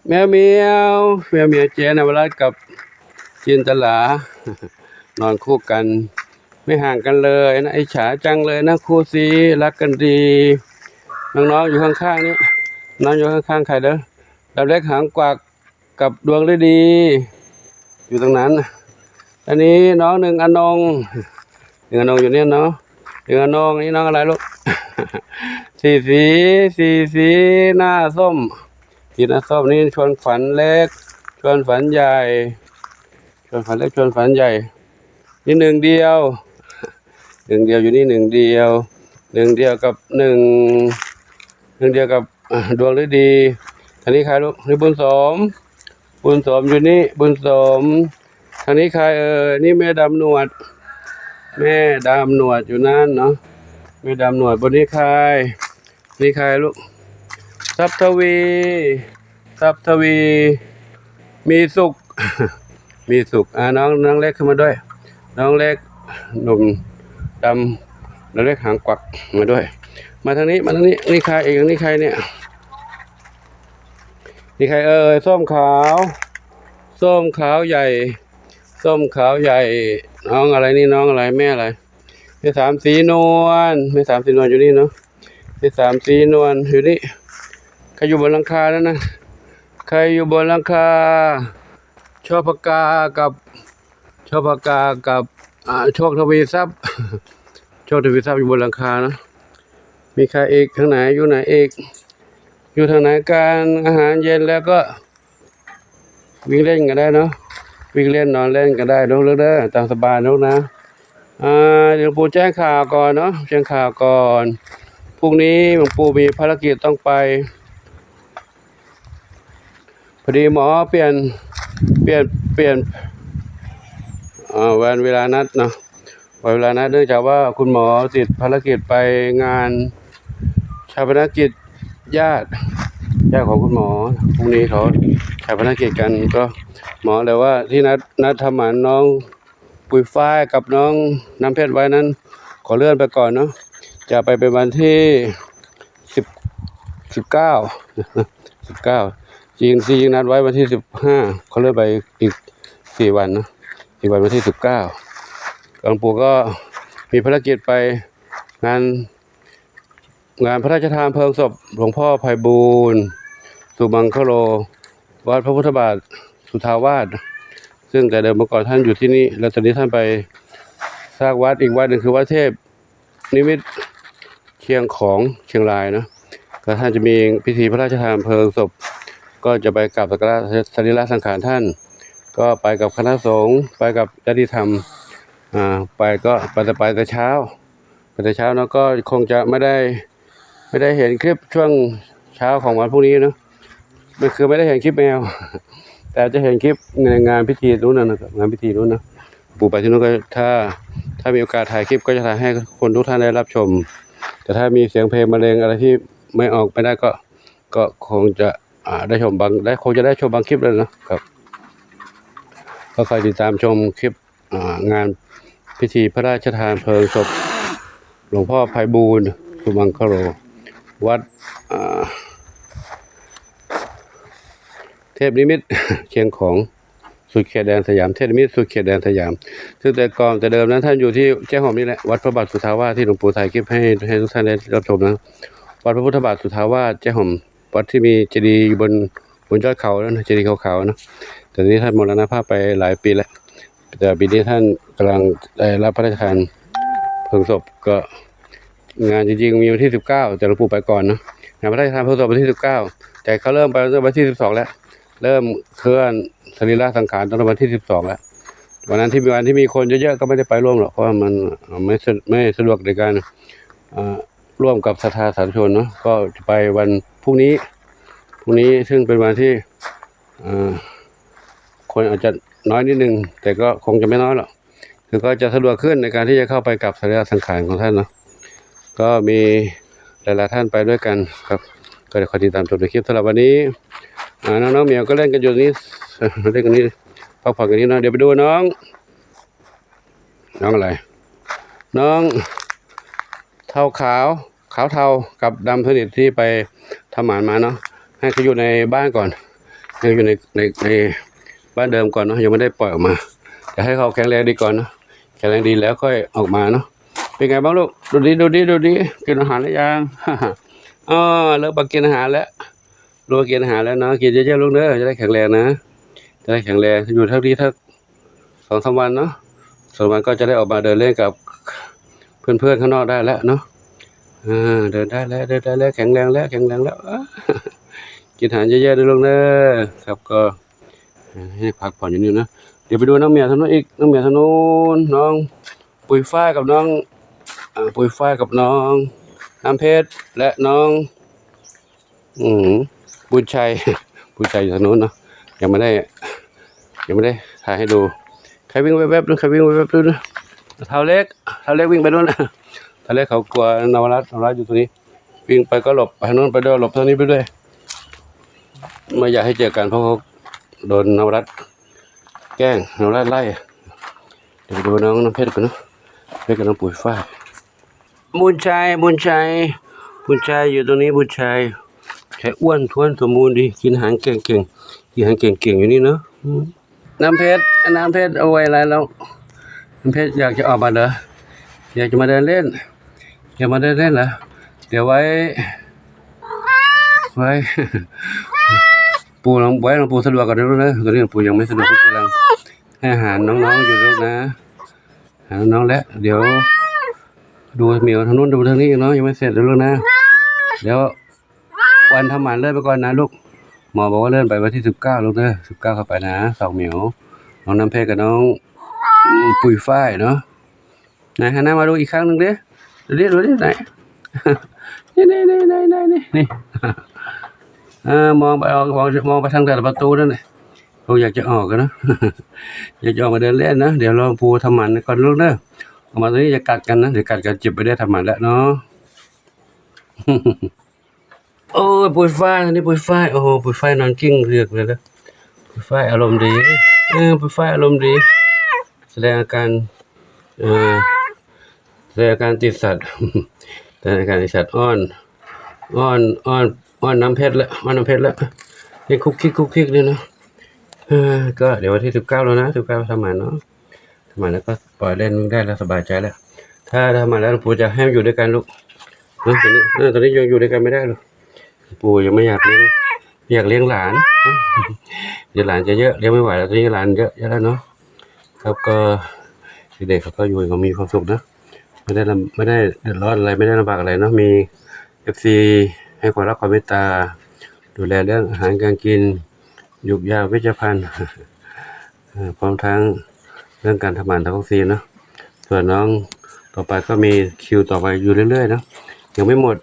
แมวเหมียว แมวเหมียวเจ๊นวรัตน์กับจินตลา นอนคู่กัน ไม่ห่างกันเลยนะ อิจฉาจังเลยนะ คู่ซี้รักกันดี น้องๆ อยู่ข้างๆ นี่ นอนอยู่ข้างๆ ใครเด้อ ดำเล็กหางกวักกับดวงฤดี อยู่ตรงนั้น อันนี้น้องหนึ่งอนง หนึ่งอนงอยู่เนี่ยเนาะ หนึ่งอนง นี่น้องอะไรลูก สีสี สีสี หน้าส้ม สีหน้าส้ม นี่ชวนฝันเล็ก ชวนฝันใหญ่ ชวนฝันเล็ก ชวนฝันใหญ่ นี่หนึ่งเดียว หนึ่งเดียวอยู่นี่ หนึ่งเดียว หนึ่งเดียวกับหนึ่ง หนึ่งเดียวกับ อ่า ดวงฤดี อันนี้ใครลูก นี่บุญสม บุญสมอยู่นี่ บุญสม ทางนี้ใครเอ่ย นี่แม่ดำหนวด แม่ดำหนวดอยู่นั่นเนาะ แม่ดำหนวด บนนี้ใคร นี่ใครลูก ทรัพย์ทวี ทรัพย์ทวี มีสุข มีสุข อ่า น้อง น้องเล็กขึ้นมาด้วย น้องเล็ก หนุ่มดำ น้องเล็กหางกวักมาด้วย มาทางนี้ มาทางนี้ นี่ใครเอง นี่ใครเนี่ย นี่ใครเอ่ย ส้มขาว ส้มขาวใหญ่ ส้มขาวใหญ่ น้องอะไรนี่ น้องอะไร แม่อะไร แม่สามสีนวล แม่สามสีนวลอยู่นี่เนาะ แม่สามสีนวลอยู่นี่ ใครอยู่บนหลังคานั่นนะ ใครอยู่บนหลังคา ชอบปากกากับ ชอบปากกากับ อ่า โชคทวีทรัพย์ โชคทวีทรัพย์อยู่บนหลังคานะ มีใครอีก ทางไหน อยู่ไหนอีก อยู่ทางไหนกัน อาหารเย็นแล้วก็ วิ่งเล่นกันได้เนาะ วิ่งเล่นนอนเล่นกันได้ ลูกๆ เด้อ ตามสบายลูกนะ อ่า หลวงปู่แจ้งข่าวก่อนเนาะ แจ้งข่าวก่อน พรุ่งนี้หลวงปู่มีภารกิจต้องไป พอดีหมอเปลี่ยน เปลี่ยน เปลี่ยน อ่า วันเวลานัดเนาะ วันเวลานัด เนื่องจากว่าคุณหมอติดภารกิจไปงานฌาปนกิจญาติ ญาติของคุณหมอ พรุ่งนี้เขาฌาปนกิจกัน ก็หมอเลยว่าที่นัด นัดทำหมันน้องปุยฝ้ายกับน้องน้ำเพชรไว้นั้น ขอเลื่อนไปก่อนเนาะ จะไปเป็นวันที่ สิบ สิบเก้า สิบเก้า จริง จริงนัดไว้วันที่สิบห้า เขาเลื่อนไปอีกสี่วันนะ สี่วัน วันที่สิบเก้า หลวงปู่ก็มีภารกิจไปงาน งานพระราชทานเพลิงศพหลวงพ่อไพบูลย์ สุมังคโล วัดพระพุทธบาทสุทธาวาส ซึ่งแต่เดิมเมื่อก่อนท่านอยู่ที่นี่ แล้วตอนนี้ท่านไปสร้างวัดอีกวัดหนึ่ง คือวัดเทพ นิมิตรเชียงของเชียงรายเนาะ ก็ท่านจะมีพิธีพระราชทานเพลิงศพ ก็จะไปกราบสักการะสรีระสังขารท่าน ก็ไปกับคณะสงฆ์ ไปกับญาติธรรม อ่า ไปก็ไปแต่ ไปแต่เช้า ไปแต่เช้าเนาะ ก็คงจะไม่ได้ ไม่ได้เห็นคลิปช่วงเช้าของวันพรุ่งนี้เนาะ มันคือไม่ได้เห็นคลิปแมว แต่จะเห็นคลิปในงานพิธีนู้นน่ะนะครับ งานพิธีนู้นนะ ปู่ไปที่นู้นก็ ถ้า ถ้ามีโอกาสถ่ายคลิปก็จะถ่ายให้คนทุกท่านได้รับชม แต่ถ้ามีเสียงเพลงบรรเลงอะไรที่ไม่ออกไม่ได้ก็ ก็คงจะ อ่า ได้ชมบาง ได้ คงจะได้ชมบางคลิปแล้วนะครับ ก็คอยติดตามชมคลิป อ่า งานพิธีพระราชทานเพลิงศพหลวงพ่อไพบูลย์ สุมังคโล วัด อ่า เทพนิมิตรเชียงของ สุดเขตแดนสยาม เทพนิมิตรสุดเขตแดนสยาม ซึ่งแต่ก่อนแต่เดิมนั้นท่านอยู่ที่แจ้ห่มนี่แหละ วัดพระบาทสุทธาวาสที่หลวงปู่ถ่ายคลิปให้ ให้ทุกท่านได้รับชมนะ วัดพระพุทธบาทสุทธาวาสแจ้ห่ม วัดที่มีเจดีย์อยู่บน บนยอดเขานั่นนะ เจดีย์ขาวๆนะ แต่นี้ท่านมรณภาพไปหลายปีแล้ว แต่ปีนี้ท่านกำลังได้รับพระราชทานเพลิงศพ ก็งานจริงๆมีวันที่สิบเก้า แต่หลวงปู่ไปก่อนเนาะ งานพระราชทานเพลิงศพวันที่สิบเก้า แต่เขาเริ่มไปวันที่สิบสองแล้ว เริ่มเคลื่อนสรีระสังขารตั้งแต่วันที่สิบสองแล้ว วันนั้นที่มี วันที่มีคนเยอะๆก็ไม่ได้ไปร่วมหรอก เพราะว่ามันไม่สะ ไม่สะดวกในการ เอ่อ ร่วมกับศรัทธาสาธุชนเนาะ ก็จะไปวันพรุ่งนี้ พรุ่งนี้ซึ่งเป็นวันที่ เอ่อ คนอาจจะน้อยนิดนึง แต่ก็คงจะไม่น้อยหรอก คือก็จะสะดวกขึ้นในการที่จะเข้าไปกราบสรีระสังขารของท่านเนาะ ก็มีหลายๆท่านไปด้วยกันครับ ก็เดี๋ยวคอยติดตามชมในคลิป สำหรับวันนี้ อ่า น้องๆเหมียวก็เล่นกันอยู่นี่ เล่นกันนี่ พักผ่อนกันนี่เนาะ เดี๋ยวไปดูน้อง น้องอะไร น้องเทาขาว ขาวเทากับดำสนิทที่ไปทำหมันมาเนาะ ให้เขาอยู่ในบ้านก่อน ຍັງຢູ່ໃນ ໃນ ໃນບ້ານເດີມກ່ອນເນາະ ຍັງບໍ່ໄດ້ປ່ອຍອອກມາ. ຢາກໃຫ້ເຂົາແຂງແຮງດີກ່ອນເນາະ ແຂງແຮງດີແລ້ວຄ່ອຍອອກມາເນາະ. ເປັນໄງບ້າງລູກ? ດູດດີ ດູດດີ ດູດດີ. ກິນອາຫານແລ້ວຍັງ? ອໍ ເລີ່ມມາກິນອາຫານແລ້ວ ເລີ່ມມາກິນອາຫານແລ້ວເນາະ. ກິນເຍີະໆ ລູກເດີ ຈະໄດ້ແຂງແຮງນະ ຈະໄດ້ແຂງແຮງ. ຢູ່ທັງນີ້ທັກ ສອງສາມວັນເນາະ ສອງສາມວັນກໍຈະໄດ້ອອກມາເດີນຫຼິ້ນກັບເພື່ອນໆ ຂ້າງນອກໄດ້ແລ້ວເນາະ. ເອີ ເດີນໄດ້ແລ້ວ ເດີນໄດ້ແລ້ວ ແຂງແຮງແລ້ວ ແຂງແຮງແລ້ວ. ເອີ ກິນອາຫານເຍີະໆ ເດີລູກເດີ. ຄັບ ກໍ ໃຫ້ພັກຜ່ອນຢູ່ນີ້ເນາະ. ດຽວໄປດູນ້ອງໝຽວທາງໂນ້ນອີກ ນ້ອງໝຽວທາງໂນ້ນ ນ້ອງປຸຍຝ້າຍກັບນ້ອງ ອາ ປຸຍຝ້າຍກັບນ້ອງນ້ຳເພັດ ແລະ ນ້ອງ ອືມ ບຸນໄຊ ບຸນໄຊຢູ່ທາງໂນ້ນເນາະ ຍັງບໍ່ໄດ້ ຍັງບໍ່ໄດ້ຖ່າຍໃຫ້ດູ. ໃຄວິ່ງແວັບໆ ດູ ໃຄວິ່ງແວັບໆ ດູ. ທ້າວເລັກ ທ້າວເລັກວິ່ງໄປໂນ້ນ ທ້າວເລັກເຂົາກົວນະວະລັດ ນະວະລັດຢູ່ຕົງນີ້ ວິ່ງໄປກໍຫຼົບໄປທາງໂນ້ນໄປດ້ວຍ ຫຼົບທາງນີ້ໄປດ້ວຍ. ບໍ່ຢາກໃຫ້ເຈີກັນ ເພາະເຂົາໂດນນະວະລັດແກ້ງ ນະວະລັດໄລ່. ດຽວໄປດູນ້ອງນ້ຳເພັດກ່ອນເນາະ ເພັດກັບນ້ອງປຸຍຝ້າຍ. ບຸນໄຊ ບຸນໄຊ ບຸນໄຊຢູ່ຕົງນີ້ ບຸນໄຊ ແຂງອ້ວນທ້ວນສົມບູນດີ ກິນອາຫານເກັ່ງໆ ກິນອາຫານເກັ່ງໆ ຢູ່ນີ້ເນາະ. ອືມ ນ້ຳເພັດ ນ້ຳເພັດ ເອົາໄວ້ຫຼາຍແລ້ວ ນ້ຳເພັດຢາກຈະອອກມາເດີ ຢາກຈະມາເດີນຫຼິ້ນ ຢາກມາເດີນຫຼິ້ນເດີ. ດຽວໄວ້ ໄວ້ ປູ່ລອງ ໄວ້ລອງປູ່ສະດວກກ່ອນເດີລູກເດີ. ຕອນນີ້ປູ່ຍັງບໍ່ສະດວກ ກຳລັງໃຫ້ອາຫານນ້ອງໆ ຢູ່ລູກນະ ໃຫ້ນ້ອງໆ ແລະ ດຽວດູໝຽວທາງໂນ້ນ ດູທາງນີ້ເນາະ ຍັງບໍ່ເສັດເດີລູກນະ. ດຽວ ວັນທຳໝັນເລື່ອນໄປກ່ອນນະລູກ ໝໍບອກວ່າເລື່ອນໄປວັນທີສິບເກົ້າລູກເດີ ສິບເກົ້າເຂົ້າໄປນະ ສອງໝຽວ ນ້ອງນ້ຳເພັດກັບນ້ອງ ອືມ ປຸຍຝ້າຍເນາະ. ໄຫນ ຫັນໜ້າມາດູອີກຄັ້ງໜຶ່ງເດ້ ດູດິ ດູດິ ໄຫນ ນີ້ ນີ້ ນີ້ ນີ້ ນີ້ ນີ້ ເອີ ມອງໄປ ມອງ ມອງໄປທາງແຕ່ລະປະຕູນັ້ນ ເຂົາຢາກຈະອອກກັນເນາະ ຢາກຈະອອກມາເດີນຫຼິ້ນເນາະ. ດຽວລອງປູທຳໝັນກ່ອນລູກເດີ ອອກມາຕົງນີ້ຢ່າກັດກັນນະ ດຽວກັດກັນເຈັບໄປເດີ ທຳໝັນແລ້ວເນາະ. ໂອ້ຍ ປຸຍຝ້າຍ ນີ້ປຸຍຝ້າຍ ໂອ້ໂຫ ປຸຍຝ້າຍນອນກິ້ງເລືອກເລີຍເດີ ປຸຍຝ້າຍອາລົມດີ ເອີ ປຸຍຝ້າຍອາລົມດີ ສະແດງອາການ ເອີ ສະແດງອາການຕິດສັດ ສະແດງອາການຕິດສັດ ອ້ອນ ອ້ອນ ອ້ອນ ອ້ອນນ້ຳເພັດແລ້ວ ອ້ອນນ້ຳເພັດແລ້ວ ເຮັດຄຸກຄິກຄຸກຄິກເລີຍເນາະ. ເອີ ກໍດຽວວັນທີສິບເກົ້າແລ້ວນະ ສິບເກົ້າທຳໝັນເນາະ. ທຳໝັນແລ້ວກໍປ່ອຍເລ່ນໄດ້ແລ້ວ ສະບາຍໃຈແລ້ວ. ຖ້າທຳໝັນແລ້ວ ປູ່ຈະໃຫ້ຢູ່ດ້ວຍກັນລູກ ເນາະ ຕອນນີ້ ເອີ ຕອນນີ້ຍັງຢູ່ດ້ວຍກັນໄມ່ໄດ້ລູກ ປູ່ຍັງໄມ່ຢາກລ້ຽງ ຢາກລ້ຽງຫຼານ ດຽວຫຼານຈະເຍີະ ລ້ຽງໄມ່ໄຫວແລ້ວ ຕອນນີ້ຫຼານເຍີະ ເຍີະແລ້ວເນາະ. ແລ້ວກໍເດັກໆ ເຂົາກໍຢູ່ ເຂົາມີຄວາມສຸກເນາະ ໄມ່ໄດ້ລຳ ໄມ່ໄດ້ເດືອດຮ້ອນອະໄລ ໄມ່ໄດ້ລຳບາກອະໄລເນາະ ມີເອັຟຊີໃຫ້ຄວາມຮັກຄວາມເມດຕາ ດູແລເລື່ອງອາຫານການກິນ ຢູກຢາເວດຊະພັນ ເອີ ພ້ອມທັງເລື່ອງການທຳໝັນທັງສີ່ເນາະ. ສ່ວນນ້ອງຕໍ່ໄປກໍມີຄິວຕໍ່ໄປຢູ່ເລື້ອຍໆເນາະ ຍັງໄມ່ໝົດ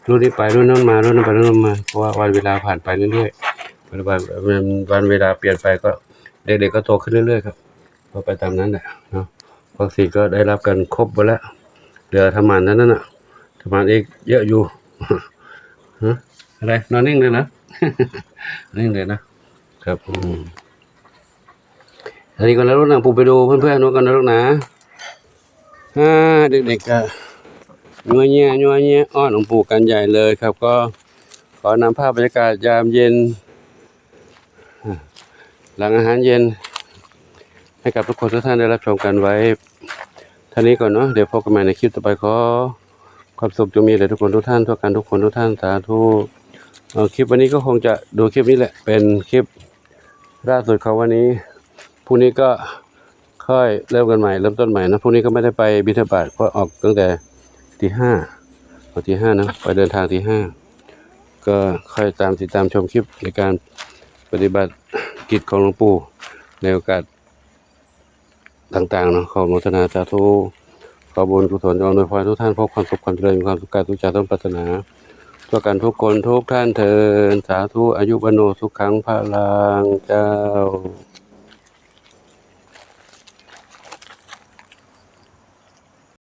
ລຸ້ນນີ້ໄປລຸ້ນນັ້ນມາ ລຸ້ນນັ້ນໄປລຸ້ນນັ້ນມາ ເພາະວ່າວັນເວລາຜ່ານໄປເລື້ອຍໆ ວັນ ວັນ ວັນເວລາປ່ຽນໄປ ກໍເດັກໆກໍໂຕຂຶ້ນເລື້ອຍໆ ຄັບ ກໍໄປຕາມນັ້ນແຫຼະເນາະ. ວັກຊີນກໍໄດ້ຮັບກັນຄົບໝົດແລ້ວ ເຫຼືອທຳໝັນເທົ່ານັ້ນນະ ທຳໝັນອີກເຍີະຢູ່ ຮະ ອະໄລ ນອນນິ່ງເລີຍນະ ນິ່ງເລີຍນະ ຄັບ ອືມ. ອັນນີ້ກໍນະລູກນະ ປູ່ໄປດູເພື່ອນໆ ນອນກ່ອນນະລູກນະ. ອາ ເດັກໆ ກໍຍົວເຍຍ ຍົວເຍຍ ອ້ອນຂອງປູ່ກັນໃຫຍ່ເລີຍຄັບ. ກໍຂໍນຳພາບບັນຍາກາດຍາມເຢັນ ອາ ຫຼັງອາຫານເຢັນ ໃຫ້ກັບທຸກຄົນທຸກທ່ານໄດ້ຮັບຊົມກັນໄວ້ເທົ່ານີ້ກ່ອນເນາະ. ດຽວພົບກັນໃໝ່ໃນຄລິບຕໍ່ໄປ. ຂໍຄວາມສຸກຈົ່ງມີແດ່ທຸກຄົນທຸກທ່ານ ທົ່ວກັນທຸກຄົນທຸກທ່ານ ສາທຸ. ເອີ ຄລິບວັນນີ້ກໍຄົງຈະດູຄລິບນີ້ແຫຼະ ເປັນຄລິບລ່າສຸດຂອງວັນນີ້. ພລຸ່ງນີ້ກໍຄ່ອຍເລີ່ມກັນໃໝ່ ເລີ່ມຕົ້ນໃໝ່ເນາະ. ພລຸ່ງນີ້ກໍໄມ່ໄດ້ໄປບິນທະບາດ ເພາະອອກຕັ້ງແຕ່ຕີຫ້າ ອອກຕີຫ້າເນາະ ໄປເດີນທາງຕີຫ້າ ກໍຄ່ອຍຕາມ ຕິດຕາມຊົມຄລິບໃນການປະຕິບັດກິດຂອງຫຼວງປູ່ໃນໂອກາດ ຕ່າງໆເນາະ. ຂໍອະນຸໂມທະນາສາທຸ ຂໍບຸນກຸສົນ ອຳນວຍພອນທຸກທ່ານ ພົບຄວາມສຸກຄວາມຈະເລີນ ມີຄວາມສຸກກາຍສຸກໃຈ ສົມປາດຖະໜາ ທົ່ວກັນທຸກຄົນທຸກທ່ານເທີນ ສາທຸ. ອາຍຸ ວັນໂນ ສຸຂັງ ພະລັງ ເຈົ້າ.